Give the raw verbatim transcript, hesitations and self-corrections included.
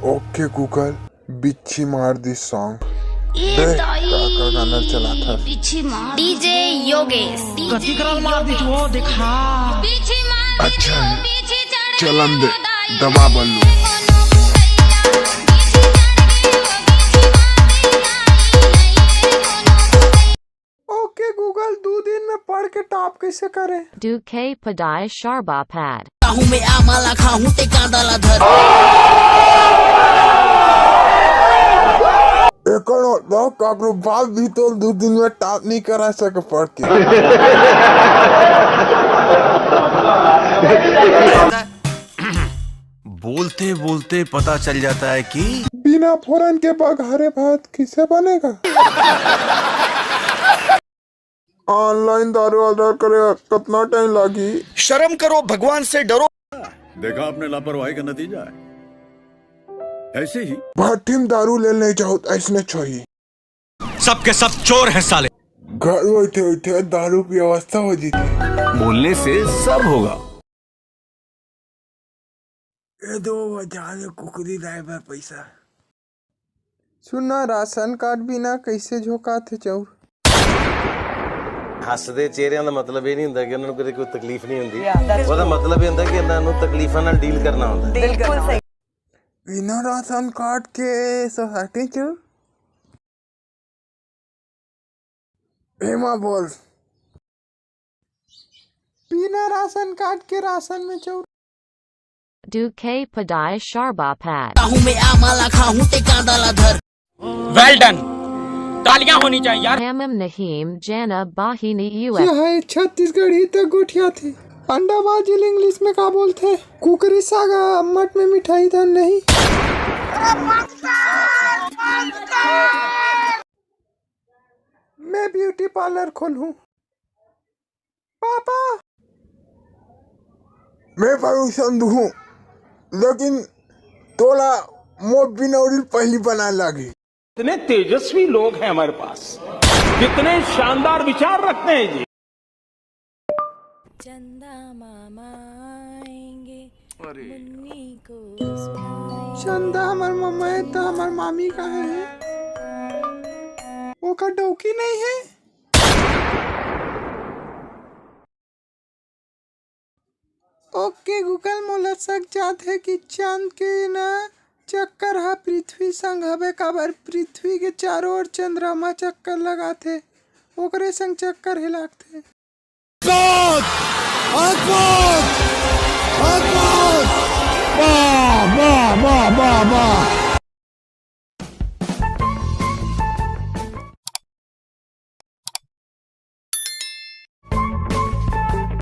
ओके Google, बिच्छी मार the song. देख, का का गाना चलात हस। डीजे योगेश। कति करल मार दी तू, ओ देखा। अच्छा है, चलन दे, दबा बल्लू। ओके गूगल, दू दिन में पढ़ के टॉप कैसे करें? Duke Padai Sharba Pad. खाहूं मैं आमा ला, खाहूं ते कांदा ला धर। एकर मतलब काकरो बाप भी तो दू दिन में टॉप नहीं करा सके पढ़ के। बोलते बोलते पता चल जाता है कि बिना फोरन के बघारे भात किसे बनेगा? ऑनलाइन दारू ऑर्डर करे कतना टाइम लागी? शर्म करो, भगवान से डरो। देखा आपने लापरवाही का नतीजा है, ऐसे ही। भट्टी में दारू ले नहीं जाओ, ऐसने छोही। सबके सब चोर हैं साले। घर बैठे बैठे दारू की व्यवस्था हो जीती। बोलने से सब होगा। ए दो हजार कुकरी लाए बर पैसा। सुना, राशन कार्ड बिना कैसे झोंकात हे चाउर? ਹੱਸਦੇ ਚਿਹਰਿਆਂ ਦਾ ਮਤਲਬ ਇਹ ਨਹੀਂ ਹੁੰਦਾ ਕਿ ਉਹਨਾਂ ਨੂੰ ਕਦੇ ਕੋਈ ਤਕਲੀਫ ਨਹੀਂ ਹੁੰਦੀ। ਉਹਦਾ ਮਤਲਬ ਇਹ ਹੁੰਦਾ ਕਿ ਇਹਨਾਂ ਨੂੰ ਤਕਲੀਫਾਂ ਨਾਲ ਡੀਲ ਕਰਨਾ ਹੁੰਦਾ। बिना राशन कार्ड के सोसाइटी चो एमा बोल। बिना राशन कार्ड के राशन में चौर। Duke Padai Sharba Pad. खाहूं मैं आमा ला, खाहूं ते कांदा ला धर। वेल डन, तालियां होनी चाहिए यार। Hamam Nahim Jana Bahini U S. यह है छत्तीसगढ़ी तक गोठिया थे। अंडा बाजिल इंग्लिश में का बोलथे? कुकरी साग अम्मट में मिठाई धन नहीं। मैं ब्यूटी पार्लर खोलूं। पापा, मैं परमिशन दूं, लेकिन तोला मोर बिनौरी पहली बनाए लागी। इतने तेजस्वी लोग हैं हमारे पास, कितने शानदार विचार रखते हैं जी। चंदा मामा आएंगे, मुन्नी को सुनाएंगे। चंदा हमर मामा है तो हमर मामी कहाँ है? ओकर डौकी नहीं है? ओके गूगल, मोला शक जात हे कि चांद के ना चक्कर ह पृथ्वी संग हवे, काबर पृथ्वी के चारों ओर चंद्रमा चक्कर लगाथे, ओकरे संग चक्कर हे लागथे। अद्भुत! अद्भुत! अद्भुत! वाह, वाह, वाह, वाह, वाह!